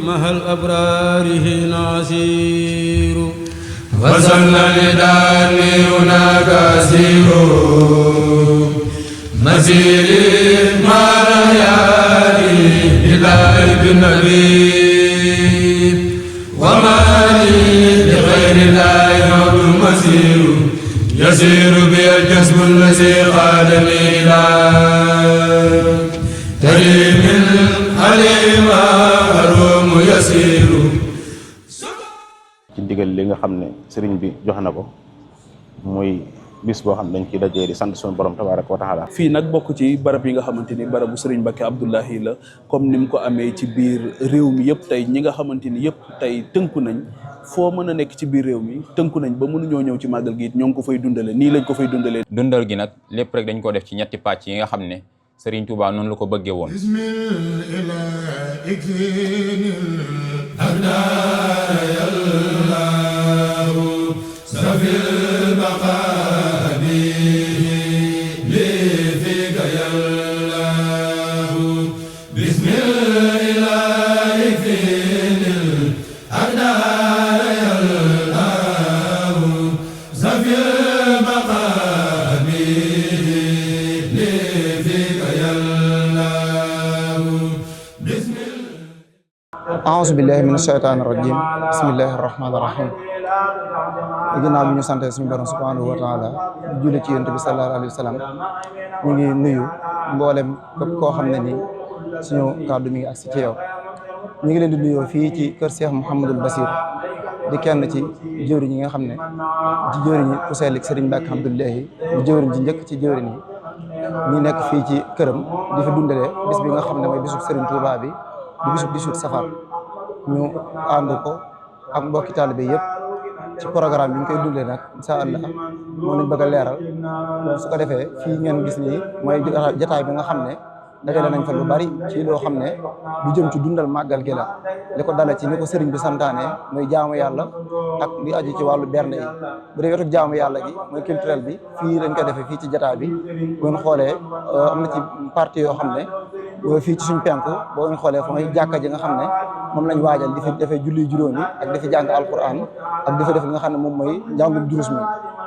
مع الأبرار ناصير وصل لداني هناك أسير مسيري مع الأحياء إلى النبي وما لي لغير الله موت مسير يسير بي الجسم الذي قادني إلى تريم عليم أروم يسير. ci ndigal li nga xam ne sëriñ bi jox na ko muy bis boo xam ne dañ ciy dajee di sant suñu borom tabaraka wa taala. fii nag bokk ci barab yi nga xamante ni barabu sëriñ Mbacké Abdoulahi la comme ni mu ko amee ci biir réew mi yëpp tey ñi nga xamante ni yëpp tey tënku nañ foo mën a nekk ci biir réew mi tënku nañ ba mënuñoo ñëw ci màggal gi it ñoo ngi ko fay dundale nii lañ ko fay dundalee. dundal gi nag lépp rek dañ ko def ci ñetti pàcc yi nga xam ne Serigne Touba noonu la ko bëggee woon. aouzu billahi mina shaytaani rajim bismillahi rahmaani rahim ginnaaw bi ñu sante suñu borom subhanahu wa taala julli ci yonent bi sallallahu alayhi wa sallam ñu ngi nuyu mboolem képp koo xam ne ni suñu kàddu mi ngi agsi ci yow ñu ngi leen di nuyoo fii ci kër Cheikh Mouhamadul Basir di kenn ci jëwriñ yi nga xam ne ci jëwriñ yi ku sell Serigne Mbacké Abdoulahi di jëwriñ ji njëkk ci jëwriñ yi ñu nekk fii ci këram di fi dundalee bis bi nga xam ne mooy bisub Serigne Touba bi di bisub 18 safar ñu ànd ko ak mbokki taalibe yëpp ci programme bi ñu koy dundee nag incha allah moo nañ bëgg a leeral su ko defee fii ngeen gis nii mooy jataay bi nga xam ne dajale nañ fa lu bari ci loo xam ne lu jëm ci dundal màggal gi la li ko dala ci ni ko sëriñ bi santaane mooy jaamu yàlla ak li aju ci wàllu bernde yi bu dee wetu jaamu yàlla gi mooy culturel bi fii lañ ko defee fii ci jataay bi bu ngeen xoolee am na ci partie yoo xam ne fii ci suñ penku boo ngeen xoolee fa mooy jàkka ji nga xam ne moom lañ waajal di fi defee julli juróomi ak di fi jàng alquran ak di fi def li nga xam ne moom mooy njàngum durus mi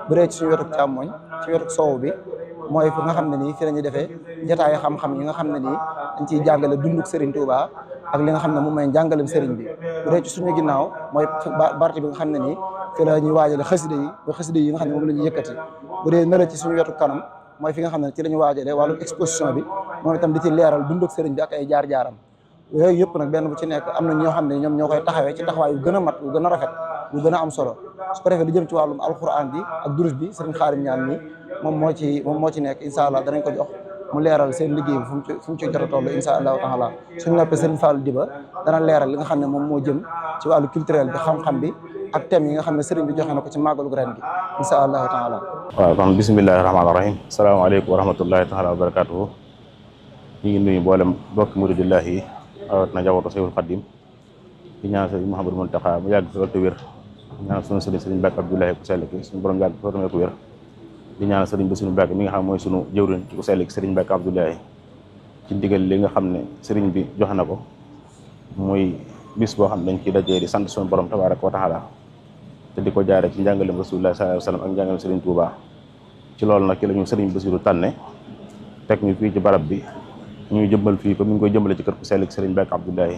bu dee ci suñu wetu càmmoñ ci wetu soow bi mooy fi nga xam ne nii fi la ñuy defee jotaayu xam-xam yi nga xam ne nii dañ ciy jàngale dunduk Serigne Touba ak li nga xam ne moom mooy njàngalem Serigne bi bu dee ci suñu ginnaaw mooy barti bi nga xam ne nii fi la ñuy waajale xasida yi ba xasida yi nga xam ne moom la ñuy yëkkati bu dee nala ci suñu wetu kanam mooy fi nga xam ne ci la ñu waajale wàllu exposition bi moom itam di ci leeral dunduk Serigne bi ak ay jaar-jaaram yooyu yëpp nag benn bu ci nekk am na ñoo xam ne ñoom ñoo koy taxawee ci taxawaay yu gën a mat yu gën a rafet yu gën a am solo su ko defee lu jëm ci wàllum alquran bi ak durus bi Serigne Xaarim ñaan mi moom moo ci nekk incha allah danañ ko jox mu leeral seen liggéey bi fu mu ci jot a toll incha allahu taala suñu noppee Serigne Fallou Diba dana leeral li nga xam ne moom moo jëm ci wàllu culturel bi xam-xam bi ak thème yi nga xam ne Serigne bi joxe na ko ci màggalu ren gi incha allahu taala. waaw kon bismillahi rahmaani rahim salaamaaleykum wa rahmatullahi taala wa barakatuhu ñu ngi nuyu mboolem mbokki muridillahi yi rawat na njabootu Seydul Xadim di ñaan Sëriñ Mouhamadou Mountakha mu yàgg fi loolu te wér ñaan suñu Sëriñ Mbacké Abdoulahi ku sell ki suñu borom yàgg fi loolu te wér di ñaan Sëriñ Bassirou Mbacké mi nga xam mooy suñu jëwriñ ci ku sell ki Sëriñ Mbacké Abdoulahi ci ndigal li nga xam ne sëriñ bi jox na ko muy bis boo xam ne dañ ciy dajee di sant suñu borom tabaraka wa taala te di ko jaare ci njàngalem Rasulullah sallallahu alayhi wa sallam ak njàngalem Sëriñ Touba ci loolu nag ci la ñu Sëriñ Bassirou tànne teg ñu fii ci barab bi ñuy jëmbal fii comme ni ñu koy jëmbale ci kër ku sell ki Sëriñ Mbacké Abdoulahi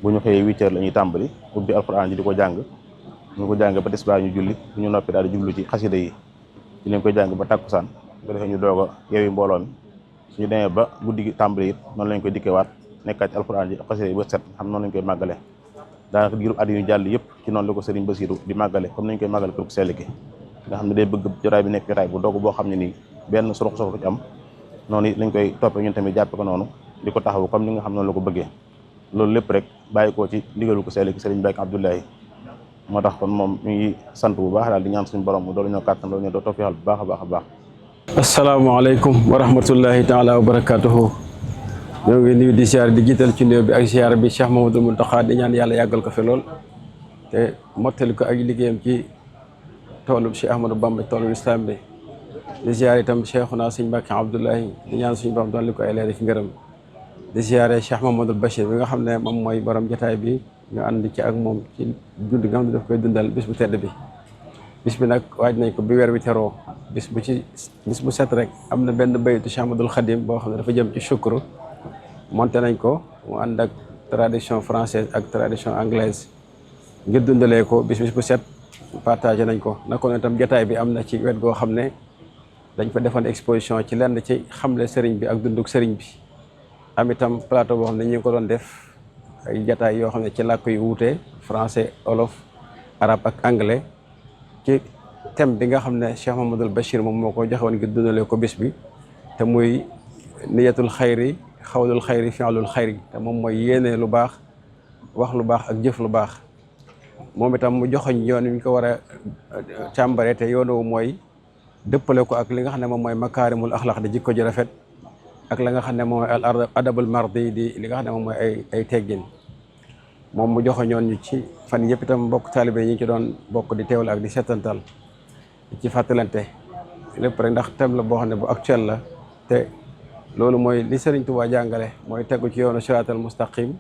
bu ñu xëyee 8 heures la ñuy tàmbali ubbi alquran ji di ko jàng ñu ko jàng ba tisbaar ñu julli bu ñu noppi daal di jublu ci xasida yi di leen koy jàng ba takkusaan bu defee ñu doog a yeewi mbooloo mi suñu demee ba guddi gi tàmbali it noonu lañ koy dikkewaat nekkaat ci alquran ji xasida yi ba set xam noonu lañ koy màggale daanaka diiru at yu jàll yëpp ci noonu la ko Sëriñ Bassirou di màggale comme nañ koy màggale kër ku sell ki nga xam ne day bëgg jotaay bi nekk jotaay bu doog boo xam ne nii benn sorox-sorox ci am noonu it lañ koy toppee ñun tamit jàppe ko noonu di ko taxawu comme ni nga xam noonu la ko bëggee loolu lépp rek bàyyi ko ci ndigalu ko sell ki Sëriñ Mbacké Abdoulahi moo tax kon moom ñu ngi sant bu baax daal di ñaan suñu borom mu doolu ñoo kàttan loolu ñoo doo toofixal bu baax a baax a baax. asalaamaaleykum wa rahmatullahi taala wa barakatuhu ñoo ngi nuyu di siyaar di jiital ci néew bi ak siyaar bi Cheikh Mamadou Mountakha di ñaan yàlla yàggal ko fi lool te mottali ko ak liggéeyam ci toolu Cheikh Ahmadou Bamba toolu islam bi di siyaar itam Cheikhuna Sëriñ Mbacké Abdoulahi di ñaan suñu borom doon li ko ay leer fi ngërëm di siyaare Cheikh Mamadou Bachir bi nga xam ne moom mooy borom jotaay bi ñu ànd ci ak moom ci dund nga xam ne daf koy dundal bis bu tedd bi. bis bi nag waaj nañ ko bi weer wi teroo bis bu set rek am na benn baytu Cheikh Ahmadoul Khadim boo xam ne dafa jëm ci shukru monté nañ ko mu ànd ak tradition française ak tradition anglaise ngir dundalee ko bis bu set partagé nañ ko naka noonu itam jotaay bi am na ci wet goo xam ne dañ fa defoon exposition ci lenn ci xamle sëriñ bi ak dunduk sëriñ bi am itam plateau boo xam ne ñu ngi ko doon def ay jotaay yoo xam ne ci làkk yu wuute français olof arabe ak anglais ci thème bi nga xam ne Cheikh Mamadou Bachir moom moo ko joxewoon ngir dundalee ko bis bi te muy niyatul xayri xawlul xayri fi'lul xayri te moom mooy yéene lu baax wax lu baax ak jëf lu baax moom itam mu joxoñ yoon wi ñu ko war a càmbare te yoonu mooy dëppale ko ak li nga xam ne moom mooy makaarimul axlaq di jikko ji rafet ak la nga xam ne moom mooy al adabul mardi di li nga xam ne moom mooy ay teggin moom mu joxoñoon ñu ci fan yëpp itam mbokk taalibe yi ñu ci doon bokk di teewlu ak di seetantal ci fàttalante lépp rek ndax thème la boo xam ne bu actuel la te loolu mooy li Serigne Touba jàngale mooy tegu ci yoonu siraatal mustaqim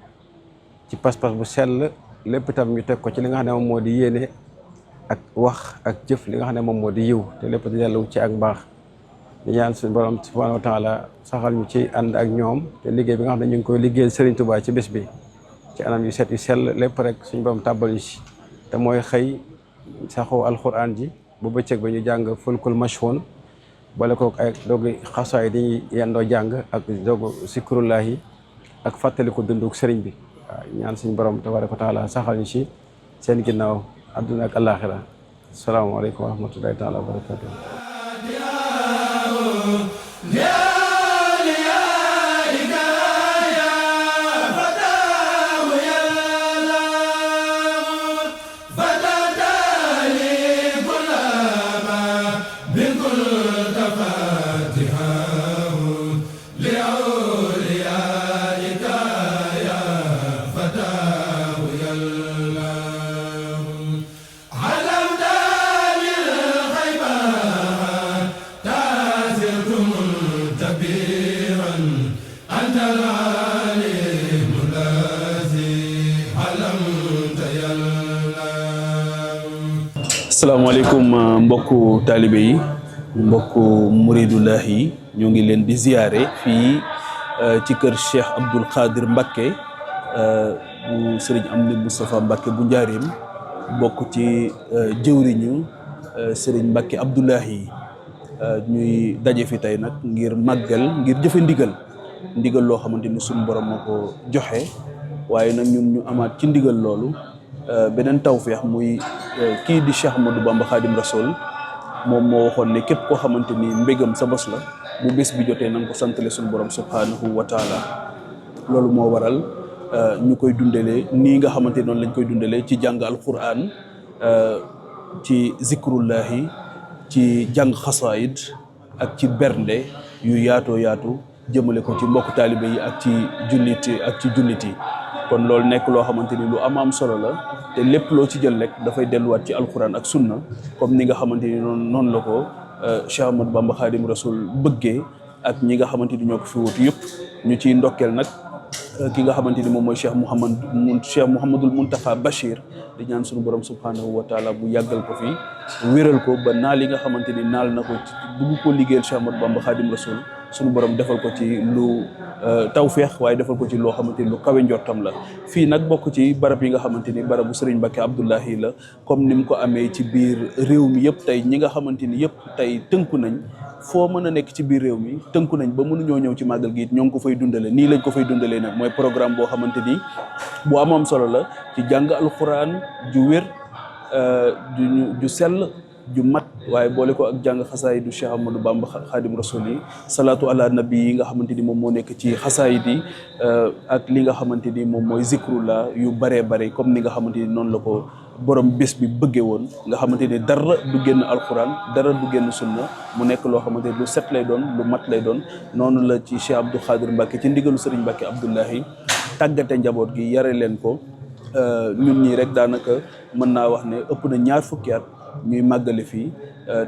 ci pas-pas bu sell lépp itam ñu teg ko ci li nga xam ne moom moo di yéene ak wax ak jëf li nga xam ne moom moo di yiw te lépp di dellu ci ak mbaax di ñaan suñu borom subhanahu wa taala saxal ñu ci ànd ak ñoom te liggéey bi nga xam ne ñu ngi koy liggéeyal Serigne Touba ci bés bi ci anam yu set yu sell lépp rek suñu borom tàbbal ñu si te mooy xëy saxoo alquran ji bu bëccëg ba ñu jàng fulkul mashhun boole ko ay doogi xasaay di yendoo jàng ak doogu sikrullahi ak fàttaliku dunduk sëriñ bi waaw ñaan suñu borom tabaraka wa taala saxal ñu si seen ginnaaw adduna ak alaxira asalaamaaleykum wa rahmatullahi taala wa barakatuh asalaamaaleykum mbokku taalibe yi mbokku muridullah yi ñoo ngi leen di ziyaare fii ci kër Cheikh Abdoul Khadir Mbacké bu Serigne Amdi Moustapha Mbacké bu Njaareem bokk ci jëwriñu Serigne Mbacké Abdoulahi ñuy daje fi tey nag ngir màggal ngir jëfe ndigal loo xamante ni suñu borom moo ko joxe waaye nag ñun ñu amaat ci ndigal loolu beneen tawfeex muy kii di Cheikh Ahmadou Bamba Khadim Rasoul moom moo waxoon ne képp koo xamante ni mbégam sa bos la bu bés bi jotee na nga ko santale suñu borom subhanahu wa taala loolu moo waral ñu koy dundalee nii nga xamante ni noonu lañ koy dundalee ci jàng alquran ci zikrullahi ci jàng xasaayid ak ci bernde yu yaatoo yaatu jëmale ko ci mbokk taalibe yi ak ci jullit yi kon loolu nekk loo xamante ni lu am solo la te lépp loo ci jël rek dafay delluwaat ci alquran ak sunna comme ni nga xamante ni noonu la ko Cheikh Ahmadou Bamba Khadim Rasoul bëggee ak ñi nga xamante ni ñoo ko fi wut yëpp ñu ciy ndokkeel nag ki nga xamante ni moom mooy Cheikh Mouhamadul Mountakha Bachir di ñaan suñu borom subhanahu wa taala bu yàggal ko fi wéral ko ba naal yi nga xamante ni naal na ko bugg ko liggéeyal Cheikh Ahmadou Bamba Khadim Rasoul suñu borom defal ko ci lu tawféex waaye defal ko ci loo xamante ni lu kawe njortam la fii nag bokk ci barab yi nga xamante ni barabu Serigne Mbacké Abdoulahi la comme ni mu ko amee ci biir réew mi yëpp tey ñi nga xamante ni yëpp tey tënku nañ foo mën a nekk ci biir réew mi tënku nañ ba mënuñoo ñëw ci màggal gi it ñoo ngi ko fay dundale nii lañ ko fay dundalee nag mooy programme boo xamante ni bu am solo la ci jàng alxuraan ju wér ju sell ju mat waaye boole ko ak jàng xasaayid du Cheikh Ahmadou Bamba Khadim Rasoul yi salaatu ala nabi yi nga xamante ni moom moo nekk ci xasaayid yi ak li nga xamante ni moom mooy zikrullah yu baree bare comme ni nga xamante ni noonu la ko borom bés bi bëggee woon nga xamante ni dara du génn alquran dara du génn sunna mu nekk loo xamante ni lu set lay doon lu mat lay doon noonu la ci Cheikh Abdou Khadir Mbacké ci ndigalu Serigne Mbacké Abdoulahi tàggate njaboot gi yare leen ko ñun ñii rek daanaka mën naa wax ne ëpp na 20 fukki at ñuy màggale fii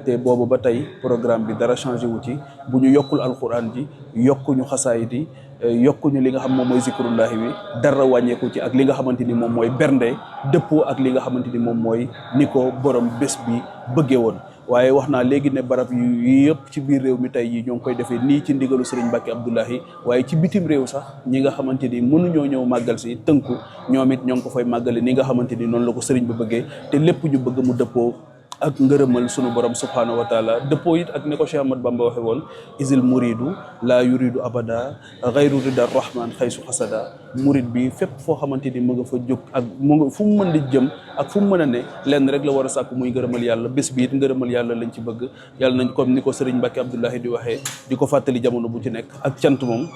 te boobu ba tey programme bi dara changé wu ci bu ñu yokkul alquran ji yokkuñu xasaayid yi yokkuñu li nga xam moom mooy zikrullahi bi dara wàññeeku ci ak li nga xamante ni moom mooy bernde dëppoo ak li nga xamante ni moom mooy ni ko borom bés bi bëggee woon. waaye wax naa léegi ne barab yu yëpp ci biir réew mi tey yi ñoo ngi koy defee nii ci ndigalu Serigne Mbacké Abdoulahi waaye ci bitim réew sax ñi nga xamante ni mënuñoo ñëw màggal si tënku ñoom it ñoo ngi ko fay màggale ni nga xamante ni noonu la ko Serigne bi bëggee te lépp ñu bëgg mu dëppoo ak ngërëmal sunu borom subhanahu wa taala dëppoo it ak ne ko Cheikh Ahmad Bamba waxe woon isil muridu laa yuridu abada xayru rida rahman xaysu xasada murid bi fépp foo xamante ni mu nga fa jóg ak mu nga fu mu mën di jëm ak fu mu mën a ne lenn rek la war a sàkku muy ngërëmal yàlla bés bi it ngërëmal yàlla lañ ci bëgg yàlla nañ comme ni ko Serigne Mbacké Abdoulahi di waxee di ko fàttali jamono bu ci nekk ak cant moom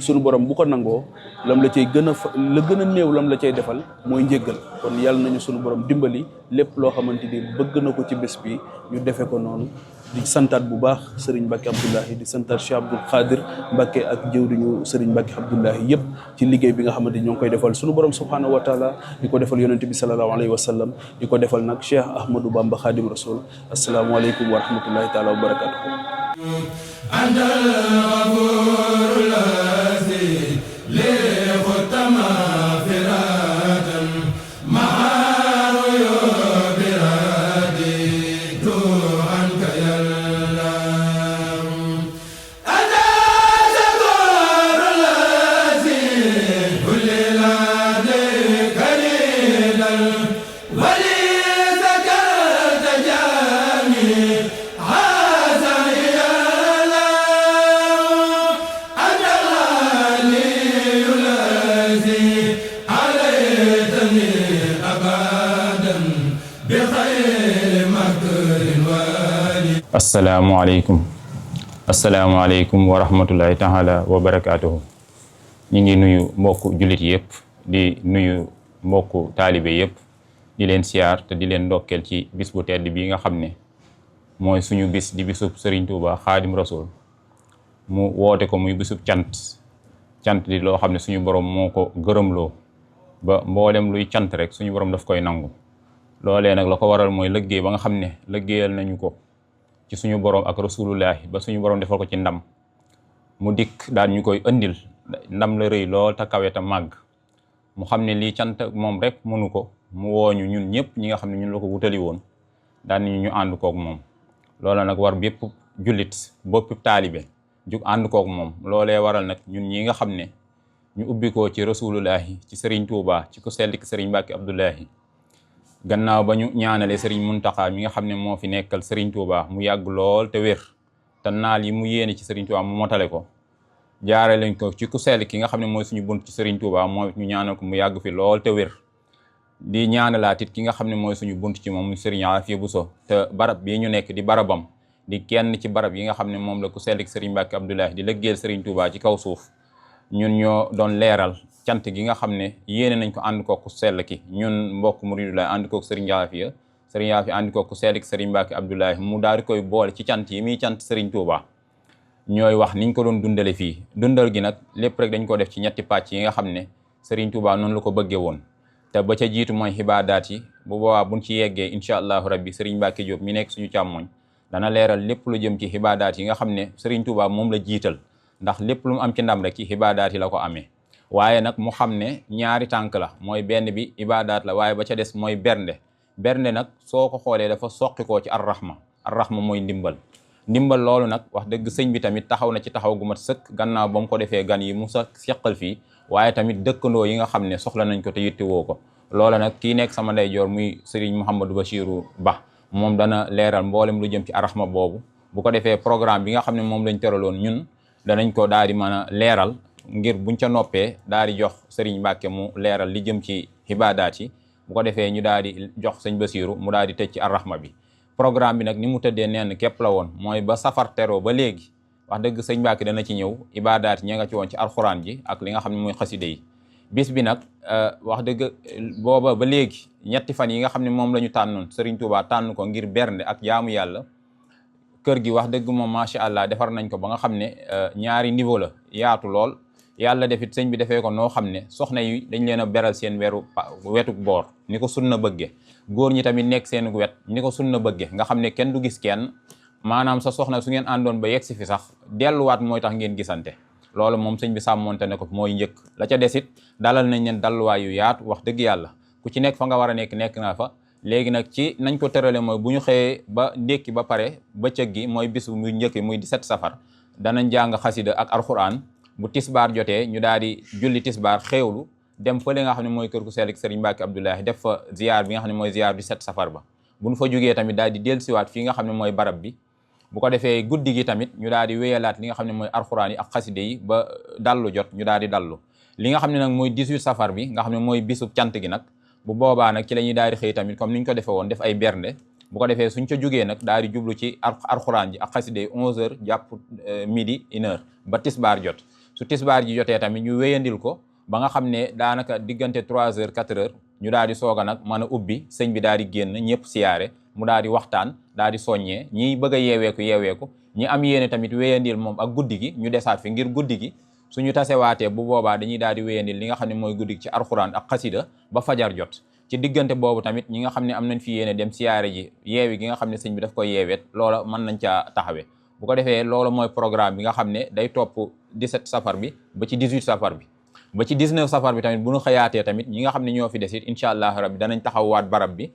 sunu borom bu ko nangoo lam la cay gën a néew lam la cay defal mooy njéggal kon yàlla nañu sunu borom dimbali lépp loo xamante ni bëgg na ko ci bés bi ñu defe ko noonu di santaat bu baax Serigne Mbacké Abdoulahi di santaat Cheikh Abdoul Khadir Mbacké ak jëwriñu Serigne Mbacké Abdoulahi yëpp ci liggéey bi nga xamante ni ñoo ngi koy defal sunu borom subhanahu wa taala di ko defal yonente bi sallallahu alayhi wa sallam di ko defal nag Cheikh Ahmadou Bamba Khadim Rasoul asalaamaaleykum wa rahmatullahi taala wa asalaamaaleykum wa rahmatullahi taala wa barakaatuhu. ñu ngi nuyu mbokku jullit yëpp di nuyu mbokku taalibe yëpp di leen siyaar te di leen ndokkeel ci bis bu tedd bii nga xam ne mooy suñu bis di bisub Serigne Touba Khadim Rasoul mu woote ko muy bisub cant di loo xam ne suñu borom moo ko gërëmloo ba mboolem luy cant rek suñu borom daf koy nangu. loolee nag la ko waral mooy liggéey ba nga xam ne liggéeyal nañu ko ci suñu borom ak rasulullahi ba suñu borom defal ko ci ndam mu dikk daan ñu koy andil ndam la rëy lool te kawe te màgg mu xam ne lii cant moom rek mënu ko mu wooñu ñun ñëpp ñi nga xam ne ñun la ko wutali woon daan ñu ànd koog moom. loola nag war bépp jullit bopp taalibe jug ànd koog moom loolee waral nag ñun ñi nga xam ne ñu ubbi ko ci rasulullahi ci Serigne Touba ci ku sell ki Serigne Mbacké Abdoulahi gannaaw ba ñu ñaanale Serigne Mountakha mi nga xam ne moo fi nekkal Serigne Touba mu yàgg lool te wér te naal yi mu yéene ci Serigne Touba mu motale ko jaare lañ ko ci ku sell ki nga xam ne mooy suñu bunt ci Serigne Touba moo ñu ñaanal ko mu yàgg fi lool te wér di ñaanalaat it ki nga xam ne mooy suñu bunt ci moom mu Serigne Afia Bousso te barab bii ñu nekk di barabam di kenn ci barab yi nga xam ne moom la ku sell ki Serigne Mbacké Abdoulahi di lëggeel Serigne Touba ci kaw suuf ñun ñoo doon leeral cant gi nga xam ne yéene nañ ko ànd kook ku sell ki ñun mbokk muridu la ànd kook Serigne Afia ànd kook ku sell ki Serigne Mbacké Abdoulahi mu daal di koy boole ci cant yi muy cant Serigne Touba ñooy wax niñ ko doon dundale fii dundal gi nag lépp rek dañ ko def ci ñetti pàcc yi nga xam ne Serigne Touba noonu la ko bëggee woon te ba ca jiitu mooy xibaadaat yi bu boobaa buñ ci yeggee incha allahu rabbi Serigne Mbacké Diop mi nekk suñu càmmoñ dana leeral lépp lu jëm ci xibaadaat yi nga xam ne Serigne Touba moom la jiital ndax lépp lu mu am ci ndam rek ci xibaadaat yi la ko amee waaye nag mu xam ne ñaari tànk la mooy benn bi ibaadaat la waaye ba ca des mooy bernde nag soo ko xoolee dafa soqi koo ci arrahma mooy ndimbal loolu nag wax dëgg sëñ bi tamit taxaw na ci taxaw gu mat sëkk gannaaw ba mu ko defee gan yi mu sa seqal fii waaye tamit dëkkandoo yi nga xam ne soxla nañ ko te yittewoo ko loola nag kii nekk sama ndeyjoor muy Serigne Mouhamadou Bachirou Ba moom dana leeral mboolem lu jëm ci arrahma boobu bu ko defee programme bi nga xam ne moom lañ tëraloon ñun danañ ko daal di mën a leeral ngir buñ ca noppee daal di jox Serigne Mbacké mu leeral li jëm ci xibaadaat yi bu ko defee ñu daal di jox sëñ Basiru mu daal di tëj ci arrahma bi programme bi nag ni mu tëddee neen képp la woon mooy ba safar teroo ba léegi wax dëgg sëñ Mbacké dana ci ñëw ibaadaat ñi nga ci woon ci alxuraan ji ak li nga xam ne mooy xaside yi bis bi nag wax dëgg booba ba léegi ñetti fan yi nga xam ne moom la ñu tànnoon Serigne Touba tànn ko ngir bernde ak jaamu yàlla kër gi wax dëgg moom macha allah defar nañ ko ba nga xam ne ñaari niveau la yaatu lool yàlla defit sëñ bi defee ko noo xam ne soxna yi dañ leen a beral seen wetuk boor ni ko sunna bëgge góor ñi tamit nekk seen wet ni ko sunna bëgge nga xam ne kenn du gis kenn maanaam sa soxna su ngeen àndoon ba yegg si fi sax delluwaat mooy tax ngeen gisante loolu moom sëñ bi sàmmonte ne ko mooy njëkk. la ca desit dalal nañ leen dalluwaay yu yaatu wax dëgg yàlla ku ci nekk fa nga war a nekk naa fa. léegi nag ci nañ ko tërale mooy bu ñu xëyee ba ndékki ba pare bëccëg gi mooy bisu muy njëkk muy 17 safar danañ jàng xasida ak alxuraan bu tisbaar jotee ñu daal di julli tisbaar xéewlu dem fële nga xam ne mooy kër gu sell Serigne Mbacke Abdoulahi def fa ziar bi nga xam ne mooy ziar 17 safar ba bu ñu fa jógee tamit daal di dellusiwaat fii nga xam ne mooy barab bi bu ko defee guddi gi tamit ñu daal di wéyalaat li nga xam ne mooy alxuraan yi ak xasida yi ba dallu jot ñu daal di dallu li nga xam ne nag mooy 18 safar bi nga xam ne mooy bisu cant gi nag bu boobaa nag ci la ñuy daal di xëy tamit comme ni ñu ko defee woon def ay bernde bu ko defee suñ ca jógee nag daal di jublu ci alxuraan ji ak xasida yi 11h jàpp midi 1h ba tisbaar jot su tisbaar ji jotee tamit ñu wéyandil ko ba nga xam ne daanaka diggante 3h 4h ñu daal di soog a nag mën a ubbi sëñ bi daal di génn ñëpp siyaare mu daal di waxtaan daal di soññee ñi bëgg a yeeweeku ñi am yéene tamit wéyandil moom ak guddi gi ñu desaat fi ngir guddi gi suñu tasewaatee bu boobaa dañuy daal di wéyandil li nga xam ne mooy guddi gi ci alxuraan ak xasida ba fajar jot ci diggante boobu tamit ñi nga xam ne am nañ fi yéene dem siyaare ji yeewi gi nga xam ne sëñ bi daf koy yeeweet loola mën nañ caa taxawee bu ko defee loolu mooy programme bi nga xam ne day topp 17 safar bi ba ci 18 safar bi ba ci 19 safar bi tamit bu ñu xëyaatee tamit ñi nga xam ne ñoo fi des it incha allah rabbi danañ taxawaat barab bi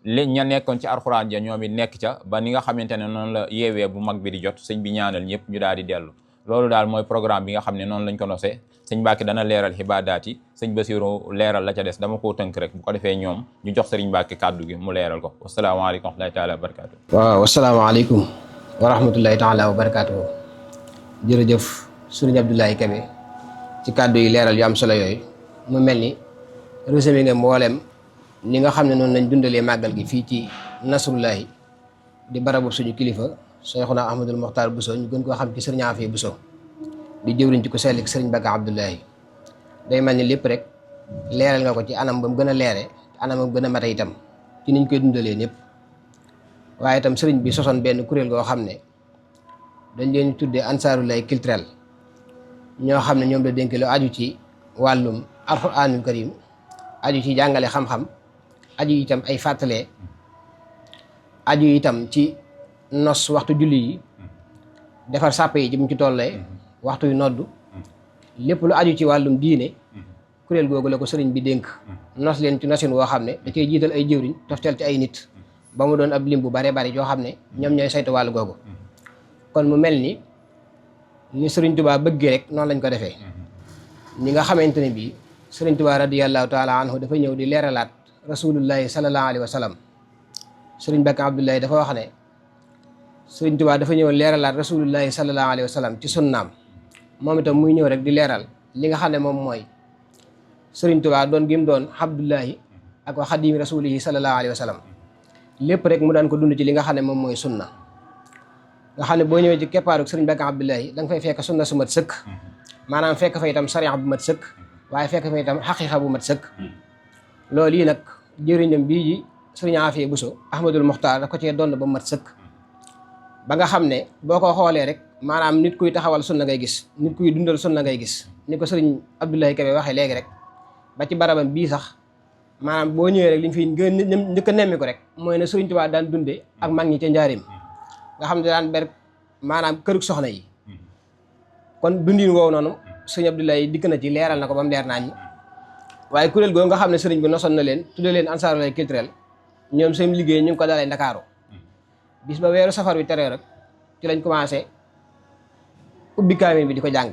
ña nekkoon ci alxuraan ja ñoom it nekk ca ba ni nga xamante ne noonu la yeewee bu mag bi di jot sëñ bi ñaanal ñëpp ñu daal di dellu loolu daal mooy programme bi nga xam ne noonu lañ ko nosee sëñ Mbacke dana leeral xibaadaat yi sëñ Basiru leeral la ca des dama koo tënk rek bu ko defee ñoom ñu jox sëriñ Mbacke kàddu gi mu leeral ko wasalaamaaleykum wa rahmatullahi taala wa barakaatu. waaw wasalaamaaleykum wa rahmatullahi taala wa barakaatu. jërëjëf sëriñ Abdoulaye Kébé ci kàddu yi leeral yu am solo yooyu mu mel ni résumé nga mboolem ni nga xam ne noonu lañ dundalee màggal gi fii ci Nasrullahi di barabu suñu kilifa Cheikhuna Ahmadul Mokhtar Bousso ñu gën koo xam ci sëriñ Afia Bousso di jëwriñ ci ku sell sëriñ Mbacke Abdoulahi day mel ni lépp rek leeral nga ko ci anam ba mu gën a leere anam ba mu gën a mate itam ci niñ koy dundalee ñëpp waaye itam sëriñ bi sosoon benn kuréel goo xam ne dañ leen tuddee Ansaarullahi culturel ñoo xam ne ñoom la dénk lu aju ci wàllum alxuraanul karim aju ci jàngale xam-xam aju itam ay fàttalee aju itam ci nos waxtu julli yi defar sàpp yi jëm ci tollee waxtu yu noddu lépp lu aju ci wàllum diine kuréel googu la ko sëriñ bi dénk nos leen ci nosin woo xam ne da cay jiital ay jëwriñ toftal ci ay nit ba mu doon ab lim bu bare bari yoo xam ne ñoom ñooy saytu wàllu googu kon mu mel ni sëriñ Tuubaa bëggee rek noonu lañ ko defee ñi nga xamante ne bii sëriñ Tuubaa radiyallahu taala anhu dafa ñëw di leeralaat rasulullahi sallallahu alayhi wa sallam sëriñ Mbacke Abdoulaye dafa wax ne sëriñ Tuubaa dafa ñëw leeralaat rasulullahi sallallahu alayhi wa sallam ci sunnaam moom itam muy ñëw rek di leeral li nga xam ne moom mooy sëriñ Tuubaa doon gim doon Abdullahi ak wa xadimi rasulihi sallallahu alayhi wa sallam lépp rek mu daan ko dund ci li nga xam ne moom mooy sunna nga xam ne boo ñëwee ci keppaaru sëriñ Mbacke Abdoulaye da nga fay fekk sunna su mat sëkk maanaam fekk fa itam sariya bu mat sëkk waaye fekk fa itam xaqiiqa bu mat sëkk loolu yi nag jëriñam bii ji sëriñ Afia Bousso Ahmadul Mokhtar da ko cee doon ba mat sëkk ba nga xam ne boo ko xoolee rek maanaam nit kuy taxawal sunna ngay gis nit kuy dundal sunna ngay gis ni ko sëriñ Abdoulaye Kébé waxee léegi rek ba ci barabam bii sax maanaam boo ñëwee rek li ñu fiy njëkk a nemmi ko rek mooy ne sëriñ Tuubaa daan dundee ak mag ñi ca njaarim nga xam ne daan ber maanaam kërug soxna yi kon dundin woowu noonu sëriñ Abdoulaye dikk na ci leeral na ko ba mu leer nañ waaye kuréel googu nga xam ne sëriñ bi nosoon na leen tuddee leen Ansaarullahi culturel ñoom seen liggéey ñu ngi ko dalee Ndakaaru bis ba weeru safar wi teree rek ci lañ commencé ubbi kaamil bi di ko jàng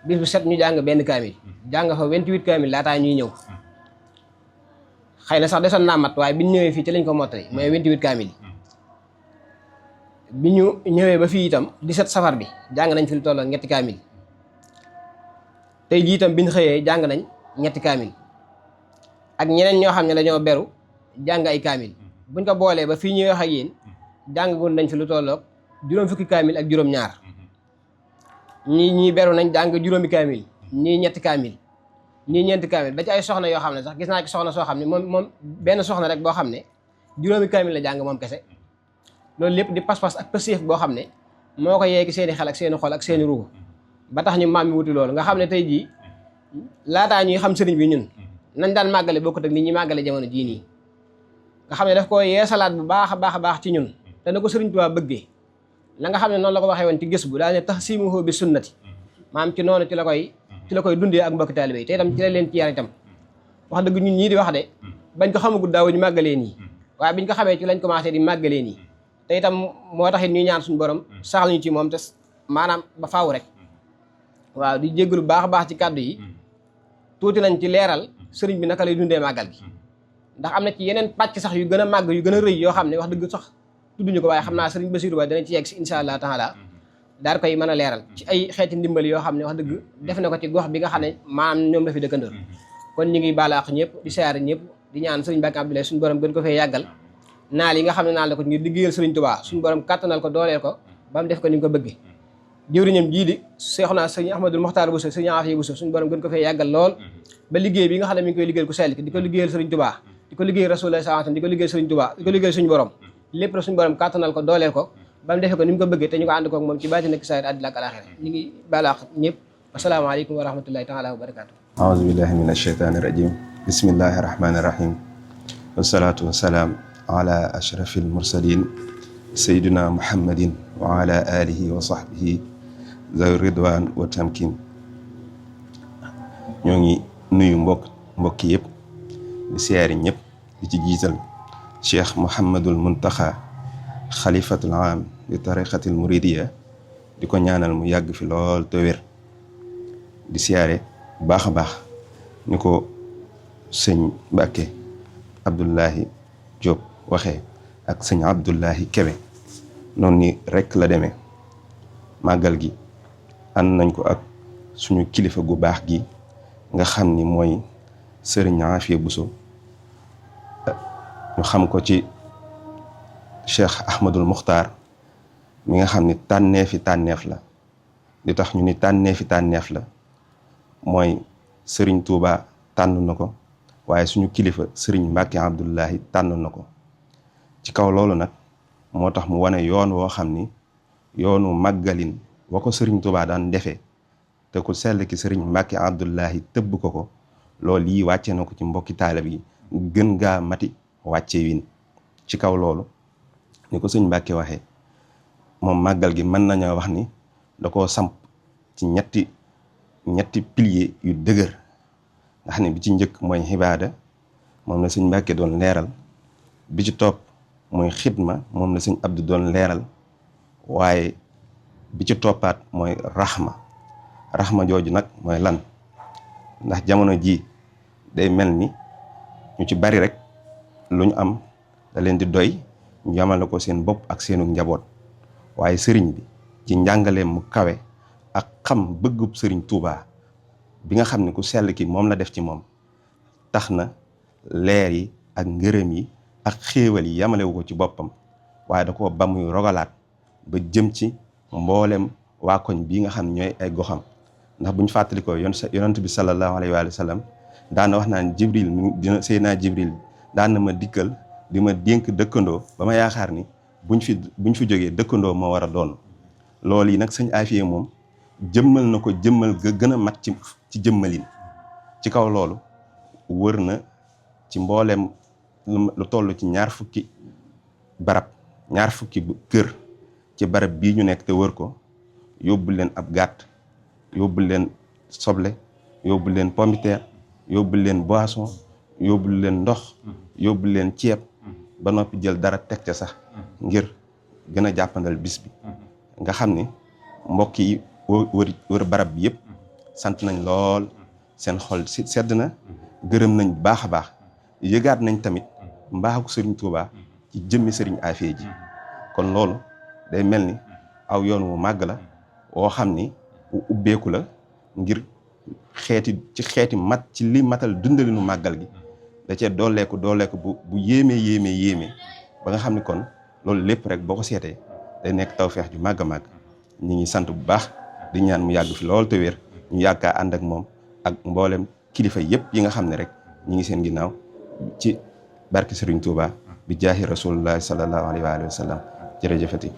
bis bu set ñu jàng benn kaamil jàng fa 28 kaamil laataa ñuy ñëw xëy na sax desoon naa mat waaye bi ñu ñëwee fii ci lañ ko mottali mooy 28 kaamil yi bi ñu ñëwee ba fii itam 17 safar bi jàng nañ fi lu toll ak ñetti kaamil tey jii itam bi ñu xëyee jàng nañ ñetti kaamil ak ñeneen ñoo xam ne dañoo beru jàng ay kaamil buñ ko boolee ba fii ñuy wax ak yéen jàngoon nañ fi lu tolloog juróom fukki kaamil ak juróom ñaar ñii beru nañ jàng juróomi kaamil ñii ñetti kaamil ñii ñeenti kaamil ba ci ay soxna yoo xam ne sax gis naa ci soxna soo xam ne moom benn soxna rek boo xam ne juróomi kaamil la jàng moom kese loolu lépp di pas-pas ak pëseef boo xam ne moo ko yeegi seeni xel ak seeni xol ak seeni ruugu ba tax ñu maam mi wuti loolu nga xam ne tey jii laataa ñuy xam sëriñ bi ñun nañ daan màggale bokkut ak nit ñi màggale jamono jii nii nga xam ne daf ko yeesalaat bu baax a baax a baax ci ñun te na ko sëriñ Tuubaa bëggee la nga xam ne noonu la ko waxee woon ci gës bu daal ne tahsimuhu bi sunnati maam ci noonu ci la koy dundee ak mbokki taalibe yi te itam ci la leen ci yar itam wax dëgg ñun ñii di wax de bañ ko xamagul daawuñu màggalee nii waaye biñ ko xamee ci lañ commencé di màggalee nii te itam moo taxit ñuy ñaan suñu borom saxal ñu ci moom te maanaam ba faaw rek waaw di jéggalu baax a baax ci kàddu yi tuuti nañ ci leeral sëriñ bi naka lay dundee màggal gi ndax am na ci yeneen pàcc sax yu gën a màgg yu gën a rëy yoo xam ne wax dëgg sax tudduñu ko waaye xam naa sëriñ Bassirou Ba danañ ci yegg si insha allah taala daal koy mën a leeral ci ay xeeti ndimbali yoo xam ne wax dëgg def na ko ci gox bi nga xam ne maanaam ñoom la fi dëkkandoor kon ñu ngi baalaax ñëpp di siyaare ñëpp di ñaan sëriñ Mbacke Abdoulaye suñu borom gën ko fee yàggal naal yi nga xam ne naal la ko ngir liggéeyal sëriñ Touba suñu borom kàttanal ko dooleel ko ba mu def ko ni mu ko bëggee jëwriñam jii di Seexuna sëriñ Ahmadul Mokhtar Bousso sëriñ Afiya Bousso suñu borom gën ko fee yàggal lool ba liggéey bi nga xam ne mi ngi koy liggéeyal ku sell ki di ko liggéeyal sëriñ Touba di ko liggéeyal Rasulullah sallallahu alayhi wasallam di ko liggéeyal sëriñ Touba di ko liggéeyal suñu borom lépp rek suñu borom kàttanal ko dooleel ko ba mu defee ko ni mu ko bëggee te ñu ko ànd koog moom ci baati nekk saayir àddina ak alaxira ñu ngi baalaax ñëpp asalaamaaleykum wa rahmatullahi taala wa barakatu aouzu billahi min asheytaani rajim bismillahi rahmani rahim wasalaatu wasalaam ala ashrafi almursalin sayyidina muhammadin wa ala alihi wa sahbihi zawi ridwan wa tamkin ñoo ngi nuyu mbokki yëpp di siyaari ñëpp di ci jiital cheikh Mouhamadul Muntaxa xalifatul aam di tariqatil muridiya di ko ñaanal mu yàgg fi lool te wér di siyaare baax a baax ni ko sëñ Mbàkke Abdullahi Diop waxee ak sëñ Abdullahi Kebe noonu ni rekk la demee màggal gi ànd nañ ko ak suñu kilifa gu baax gi nga xam ni mooy sëriñ Afiya Bousso ñu xam ko ci Cheikh Ahmadul Muxtaar mi nga xam ni tànneef la li tax ñu ni tànneef la mooy sëriñ Touba tànn na ko waaye suñu kilifa sëriñ Mbàkke Abdullahi tànn na ko ci kaw loolu nag moo tax mu wane yoon woo xam ni yoonu màggalin wa ko sëriñ Touba daan defee te ku sell ki sëriñ Mbàkke Abdullahi tëbb ko loolu yi wàcce na ko ci mbokki taalib yi gën gaa mati wàcce win ci kaw loolu ni ko sëñ Mbàkke waxee moom màggal gi mën nañoo wax ni da koo samp ci ñetti pilier yu dëgër nga xam ne bi ci njëkk mooy xibaada moom la sëñ Mbàkke doon leeral bi ci topp mooy xidma moom la sëñ Abdu doon leeral waaye bi ci toppaat mooy raxma jooju nag mooy lan ndax jamono ji day mel ni ñu ci bari rek lu ñu am da leen di doy ñu yamale ko seen bopp ak seenu njaboot waaye sëriñ bi ci njàngaleem mu kawe ak xam bëggub sëriñ Touba bi nga xam ne ku sell ki moom la def ci moom tax na leer yi ak ngërëm yi ak xéewal yi yamalewu ko ci boppam waaye da ko ba muy rogalaat ba jëm ci mboolem waa koñ bii nga xam ne ñooy ay goxam ndax bu ñu fàttalikoo yonent bi sallallahu alayhi wa sallam daana wax naan Jibril dina Seydina Jibril daan na ma dikkal di ma dénk dëkkandoo ba ma yaakaar ni buñ fi jógee dëkkandoo moo war a doon loolu yi nag sëñ Afiya moom jëmmal na ko jëmmal ga gën a mat ci jëmmalin ci kaw loolu wër na ci mbooleem lu toll ci ñaar fukki kër ci barab bii ñu nekk te wër ko yóbbul leen ab gàtt yóbbul leen soble yóbbul leen pombiteer yóbbul leen boisson yóbbul leen ndox yóbbul leen ceeb ba noppi jël dara teg ca sax ngir gën a jàppandal bis bi nga xam ni mbokk yi wër barab bi yëpp sant nañ lool seen xol sedd na gërëm nañ baax a baax yëgaat nañ tamit mbaaxu sëriñ Touba ci jëmmi sëriñ Afiya ji kon loolu day mel ni aw yoon wu màgg la woo xam ni wu ubbeeku la ngir xeeti mat ci li matal dundalinu màggal gi da cee dooleeku bu yéeme ba nga xam ni kon loolu lépp rek boo ko seetee day nekk tawfeex ju màgg a màgg ñi ngi sant bu baax di ñaan mu yàgg fi lool te wér ñu yàggaa ànd ak moom ak mboolem kilifa yëpp yi nga xam ne rek ñi ngi seen ginnaaw ci barke Sëriñ Touba bi jaahi rasulullah sallallahu alayhi wa sallam jërëjëfati